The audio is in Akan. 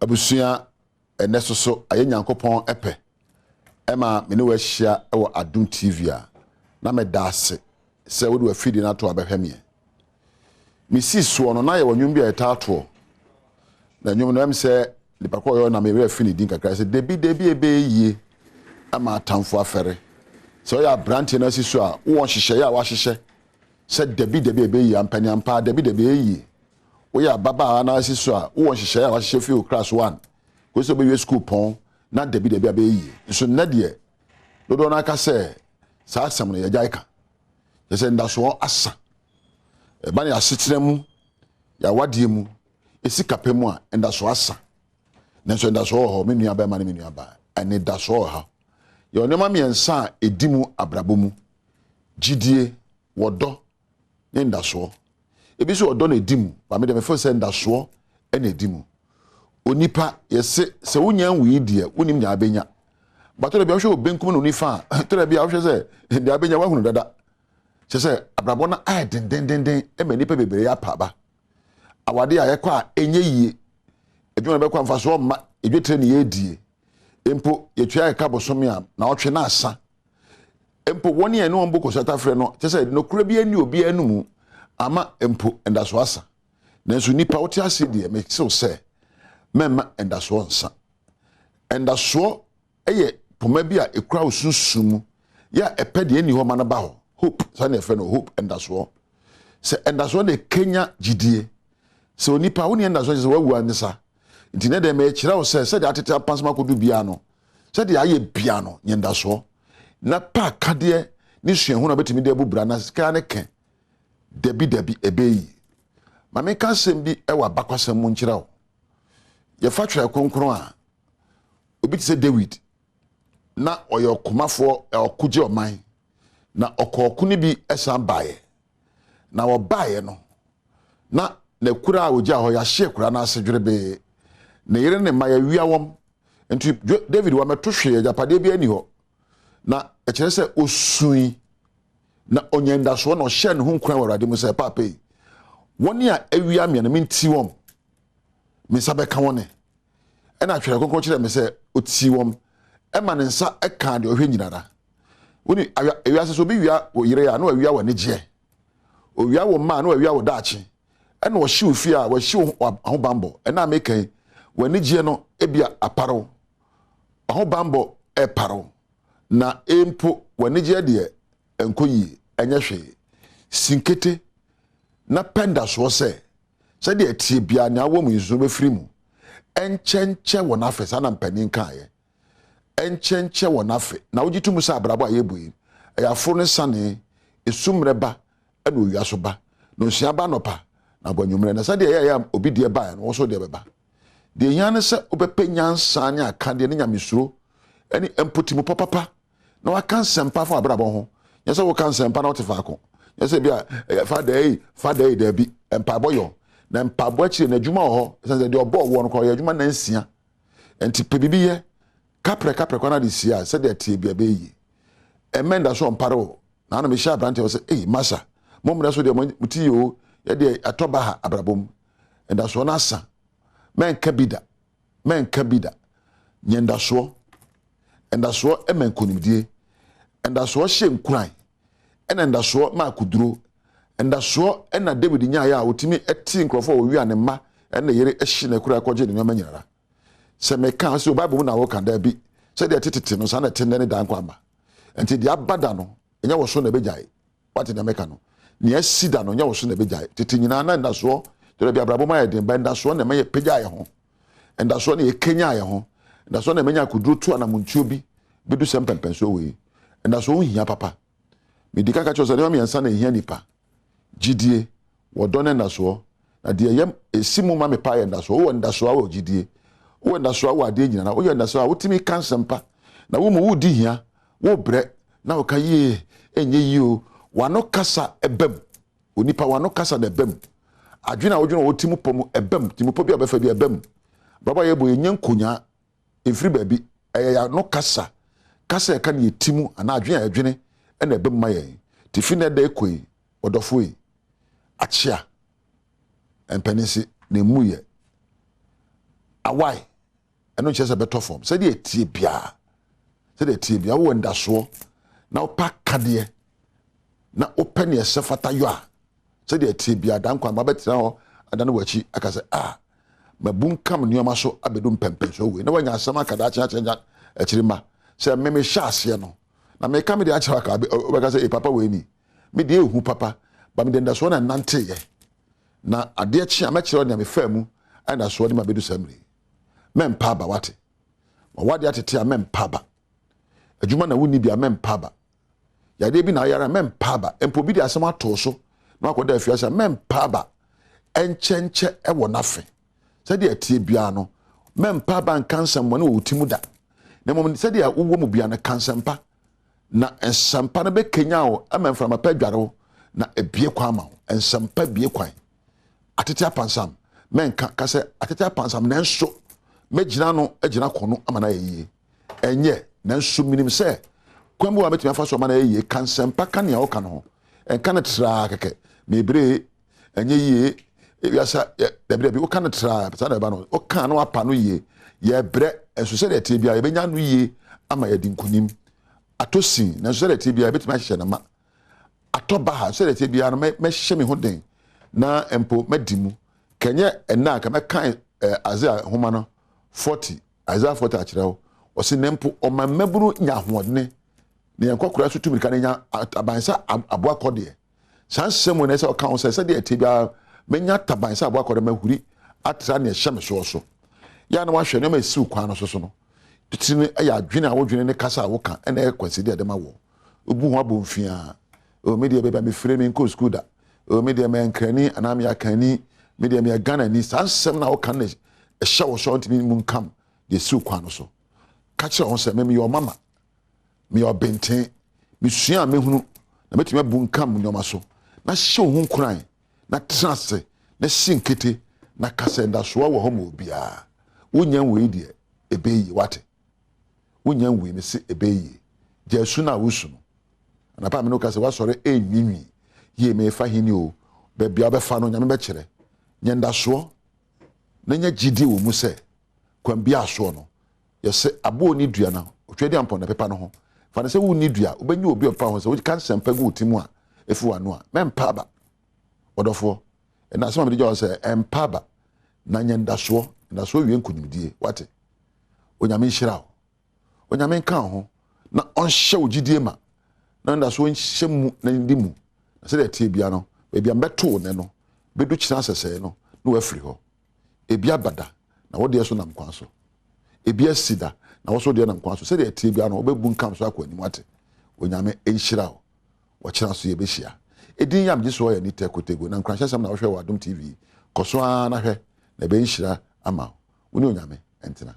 Abusua, ɛnɛ soso ayɛ Nyankopɔn ɛpɛ ɛma me ne wo ahyia ɛwɔ Adom TV a, na meda ase sɛ wode w'afidie no ato abɛhwɛ meɛ. Mesii soɔ no, na yɛwɔ nnwom bi a yɛtaa toɔ. Na nnwom no, ɛm sɛ nipa kɔ ɔyɛ na me werɛ fi ne din kakra sɛ debi debi ɛbɛyɛ yie ama atamfo afɛre. Sɛ ɔyɛ aberanteɛ no asi so a, wowɔ nhyehyɛeɛ a wahyehyɛ sɛ dabi dabi ɛbɛyɛ yie, ampaniampa dabi dabi ɛyɛ yie. Woyɛ ababaawa na asi so a, wowɔ nhyehyɛeɛ a wahyehyɛ firi wo class one kɔsi sɛ wobɛwie sukuu pɔn na dabi dabi abɛyɛ yie. Nso nnɛ deɛ, dodoɔ no aka sɛ saa asɛm no yɛgyae ka. Kyerɛ sɛ ndasoɔ asa. Ɛba ne asetena mu, yɛawadeɛ mu, ɛsi kapɛ mu a, ndasoɔ asa. Nanso ndasoɔ wɔ hɔ, me nua bɛrima ne me nua baa, anidasoɔ wɔ ha. Yɛwɔ nneɛma mmiɛnsa a ɛdi mu abrabɔ mu: gyidie, wɔdɔ, ne ndasoɔ. Ebi nso ɔdɔ na ɛdi mu, ba me deɛ mefeel sɛ ndasoɔ na ɛdi mu. Onipa, yɛse sɛ wonya nwui deɛ, wonim nea abɛnya. But tɔrɔ bi a wohwɛ wɔ benkum ne nifa a, tɔrɔ bi a wohwɛ sɛ deɛ abɛnya woahunu dada. Kyerɛ sɛ abrabɔ no ayɛ dendendenden ma nnipa bebree apa aba. Awadeɛ a yɛkɔ a ɛnyɛ yie, adwuma no bɛkɔ a mfasoɔ mma, edwetire ne yɛredie. Mpo yɛtua yɛka bosome a, na ɔtwe na asa. Mpo wɔn a ɛne wɔn bɔ kosua tafrɛ no, kyerɛ sɛ nokorɛ bi ani obiara no ama mpo ndasoɔ asa. Nanso nipa wote ase deɛ, mesew sɛ mɛmma ndasoɔ nsa. Ndasoɔ yɛ poma bi a ekura wo sunsum mu, yɛ a ɛpɛ deɛ ɛnni hɔ ma no ba hɔ. Hope, saa na yɛfrɛ no hope, ndasoɔ. Sɛ ndasoɔ na ɛkenya gyidie. Sɛ onipa wo ne ndasoɔ kyerɛ sɛ wawu ansa. Nti ne deɛ mekyerɛ wo sɛ sɛdeɛ atete apansam akɔdu biara no, sɛdeɛ ayɛ biara no, nyɛ ndasoɔ. Na pɛ akadeɛ ne suahunu a wobɛtumi de abu bra na sika ne kɛ. Dabi dabi ɛbɛyɛ yie. Ma menka asɛm bi wɔ abakwasɛm mu nkyerɛ wo. Yɛfa Twerɛ Kronkron a, obi te sɛ Dawid, na ɔyɛ ɔkomafoɔ, ɔko gye ɔman, na ɔkɔ ɔko no bi san baeɛ. Na ɔbaeɛ no, na n'akura a ɔgyaa hɔ, yɛahye akura no ase dwerebee. Ne yere ne mma, yɛawia wɔn. Nti David wammɛto hwee, agyapadeɛ biara nni hɔ. Na ɛkyerɛ sɛ ɔsui, na ɔnya ndasoɔ, na ɔhyɛɛ ne ho nkuran wɔ Awurade mu sɛ, paapa yi, wɔn a awia me no, menti wɔn, me nsa bɛka wɔn. Ɛna Atwerɛ Kronkron kyerɛ me sɛ ɔtii wɔn, ɛma ne nsa kaa deɛ ɔhwɛ nyinara. Woni ewiase sɛ obi wia wo yere a, na wawia w'anigyeɛ. Owia wo mma a, na wawia wo daakye. Ɛna ɔhye wo fie a, wahye wo ahobammɔ. Ɛna a meka yi, w'anigyeɛ no ebia apare wo. W'ahobammɔ ɛrepare wo. Na mpo w'anigyeɛ deɛ ɛnkɔ yie, ɛnyɛ hwee. Si nkete na pɛ ndasoɔ sɛ, sɛdeɛ ɛteɛ biara nea awɔ mu yi nso bɛfiri mu. Ɛnkyɛnkyɛ wɔn afe, saa na mpanin kaeɛ. Ɛnkyɛnkyɛ wɔn afe. Na wogye to mu sɛ abrabɔ a yɛbɔ yi, ɛyɛ aforo ne sane, esu mmerɛ ba ɛna owia so ba, na osua ba anɔpa, na abɔ anwummerɛ. Na sɛdeɛ ɛyɛ a obi deɛ baeɛ no, wo nso deɛ bɛba. Deɛ ehia ne sɛ wobɛpɛ nyansa ne akadeɛ ne nyamesuro ne mpotimupɔ papa na waka nsɛmpa fa w'abrabɔ ho. Nyɛ sɛ woka nsɛmpa na wote faako. Nyɛ sɛ bi a ɛyɛ fa dɛɛ fa dɛɛ daabi. Mpaebɔ yɔ. Na mpaebɔ akyire no adwuma wɔ hɔ. Ɛsiane sɛ deɛ ɔbɔɔ woɔ no koraa ɔyɛ adwuma nnansia. Nti pɛ biribi yɛ. Kaprɛ kaprɛ kwan ade sie a sɛdeɛ ɛteɛ bi ɛbɛyɛ yie. Ɛmɛ nda so ɔmpare wo. Na ano mehyia aberanteɛ wɔ sɛ ei masa mo mmerɛ so deɛ mo ti yɛ o yɛ deɛ atɔ ba ha abrabɔ mu. Ndasoɔ no asa. Mɛnka bi da. Mɛnka bi da. Nyɛ ndasoɔ. Ndasoɔ ma nkonimdie. Ndasoɔ hyɛ nkuran. Ɛna ndasoɔ ma akoduro. Ndasoɔ na David nyaeɛ a ɔtumi tee nkurɔfoɔ a wɔwia ne mma ne ne yere hye n'akura kɔgye ne nneɛma nyinara. Sɛ meka a, sɛ Bible mu na woka? Daabi. Sɛdeɛ ɛte tete no, saa na ɛte nnɛ ne daa nkwa mma. Nti deɛ aba da no, ɛnyɛ wo so na ɛbɛgyae. Wate nea meka no? Nea asi da no, ɛnyɛ wo so na ɛbɛgyae. Tete nyinaa na ndasoɔ, kyerɛ bi abrabɔ mu ayɛ den, ba ndasoɔ na ɛma yɛpagya yɛn ho. Ndasoɔ na yɛkanya yɛn ho. Ndasoɔ na ɛma nya akoduro tu anamontuo bi bɛdu sɛ mpɛmpɛnsoɔ wei. Ndasoɔ ho hia papa. Medi kan ka kyerɛ sɛ nneɛma mmiɛnsa na ɛhia nipa. Gyidie, wɔdɔ ne ndasoɔ. Na deɛ ɛyɛ ɛsi mu ma me paa yɛ ndasoɔ. Wowɔ ndasoɔ a wowɔ gyidie. Wowɔ ndasoɔ a wowɔ adeɛ nyinaa. Woyɛ ndasoɔ a wotumi ka nsɛmpa. Na wo mu wodi hia, wobrɛ, na woka yie, ɛnyɛ yie o. W'ano kasa ɛba mu. Onipa w'ano kasa na ɛba mu. Adwene a wodwene wɔ wo ti mu pɔ mu ɛba mu. Ti mu pɔ bi a wobɛfa bi ɛba mu. Abrabɔ a yɛbɔ yɛnyɛ nkonyaa. Ɛmfiri baabi. Ɛyɛ yɛn ano kasa. Kasa a ɛka ne yɛn ti mu anaa adwene a yɛdwene na ɛba mu ma yɛn. Nti fi nnɛ da rekɔ yi, ɔdɔfoɔ yi, akyea, mpanin se, na emu yɛ. Awae. Ɛno nkyerɛ sɛ ɛbɛtɔ fam. Sɛdeɛ ɛteɛ biara, sɛdeɛ ɛteɛ biara, wowɔ ndasoɔ na wopɛ akadeɛ na wopɛ neɛ ɛsɛ fata yɔ a, sɛdeɛ ɛteɛ biara, da nkwa ma bɛtena hɔ adane w'akyi aka sɛ, ah, mabunkam nneɛma so abɛdu mpɛmpɛnsoɔ wei, na wanya asɛm aka daakye akyerɛ akyiri mma sɛ me mehyɛ aseɛ no, na meka me deɛ akyerɛ aka, wobɛka sɛ, e papa wei ni, me deɛ ehu papa, ba mede ndasoɔ na nanteeɛ, na adeɛ kye a mɛkyerɛ nea mefaa mu ndasoɔ de ma bɛdu saa mmerɛ yi. Mɛmpa aba, wate? Ma w'adeɛ atete a mɛmpa aba. Adwuma na wonni bi a mɛmpa aba. Yadeɛ bi na ayare a mɛmpa aba. Mpo obi de asɛm ato wo so na wakɔda afiase a mɛmpa aba. Ɛnkyɛnkyɛ ɛwɔ n'afe. Sɛdeɛ ɛteɛ biara no, mɛmpa aba nka nsɛmmɔne wɔ wo ti mu da. Na mmom sɛdeɛ wowɔ mu biara no, ka nsɛmpa. Na nsɛmpa no bɛkanyan wo ama mframa pa adware wo na abue kwan ama wo. Nsɛmpa bue kwan. Atete apansam, mɛnka, ka sɛ atete apansam, nanso mɛgyina ano agyina ko no ama no ayɛ yie. Ɛnyɛ, nanso menim sɛ kwan bi wɔ a mɛtumi afa so ama no ayɛ yie. Ka nsɛmpa ka nea woka no ho. Ɛnka no traa kɛkɛ. Mebree, ɛnyɛ yie, wiase dabi dabi, woka no traa, saa na ɛba no. Woka na wapa no yie. Yɛbrɛ, nso sɛdeɛ ɛteɛ biara yɛbɛnya no yie ama yɛadi nkonim. Atɔ sin, nanso sɛdeɛ ɛteɛ biara yɛbɛtumi ahyehyɛ no ma. Atɔ baha, sɛdeɛ ɛteɛ biara no mɛhyɛ me ho den na mpo madi mu. Kɛnyɛ ɛnnɛ a, ka mɛkan Isaiah nwoma no 40, Isaiah 40 akyerɛ wo. Ɔse na mpo ɔma mmabunu nya ahoɔdene, na yɛn nkɔkoraa nso tu mirika na nya ataban sɛ aboa kɔdeɛ. Saa nsɛm wei na ɛsɛ sɛ ɔka ho sɛ, sɛdeɛ ɛteɛ biara mɛnya ataban sɛ aboa kɔdeɛ, mahuri atra nea ɛhyɛ me soɔ so. Yɛ a na wahwɛ nneɛma a ɛsiw kwan no so so no. Titiri no yɛ adwene a wodwene ne kasa a woka na ɛyɛ kwanside a ɛde ma woɔ. Wobu ho abomfiaa. Oh, me deɛ baabi a mefire menkɔɔ sukuu da. Oh, me deɛ meyɛ Nkrani anaa meyɛ Akanni. Me deɛ meyɛ Ghanani. Saa nsɛm no a woka no na ɛhyɛ wo so a wontumi mmunkam deɛ ɛsiw kwan no so. Ka kyerɛ wo ho sɛ, me meyɛ ɔmama. Meyɛ ɔbenten. Mesua a mɛhunu na mɛtumi abunkam nneɛma so. Na hyɛ wo ho nkuran na tena ase na si nkete na ka sɛ ndasoɔ wɔ hɔ ma obiara. Wonnya nwui deɛ, ɛbɛyɛ yie. Woate? Wonnya nwui, mese ɛbɛyɛ yie. Gyae su no a wosu no. Anapa a me ne wo ka sɛ woasɔre ɛrenwiinwii. Yie, merefa he ni o. Baabi a wobɛfa no, Nyame bɛkyerɛ. Nya ndasoɔ na nya gyidie wɔ mu sɛ kwan biara soɔ no, yɛse aboa ɔnni dua no, Otweaduampɔn na ɛpepa no ho. Fa no sɛ wonni dua, wobɛnya obi a ɔpepa wo ho. Sɛ woka nsɛmpa gu wo ti mu a, ɛfiri w'ano a, mɛmpa aba. Ɔdɔfoɔ, ɛnna asɛm a mede gya wo sɛ, ɛmpa aba, na nya ndasoɔ. Ndasoɔ wie nkonimdie. Wate? Onyame nhyira wo. Onyame nka wo ho, na ɔnhyɛ wo gyidie ma, na ndasoɔ nhyɛ mu na ndi mu. Na sɛdeɛ ɛteɛ biara no, baabi a mɛto wo nnɛ no, bɛdu kyena sɛsɛɛ no, na woafiri hɔ. Ebi aba da, na wo deɛ so nam kwan so. Ebi asi da, na wo so deɛ nam kwan so. Sɛdeɛ ɛteɛ biara no, wobɛbunkam so akɔ anim. Wate? Onyame nhyira wo. Ɔkyena so yɛbɛhyia. Edin yi a megye soɔ yɛ Anita Kotego, na nkuranhyɛsɛm na wohwɛ wɔ Adom TV. Kɔ so ara na hwɛ, na ɛbɛyɛ nhyira ama wo. Wo ne Onyame ntena.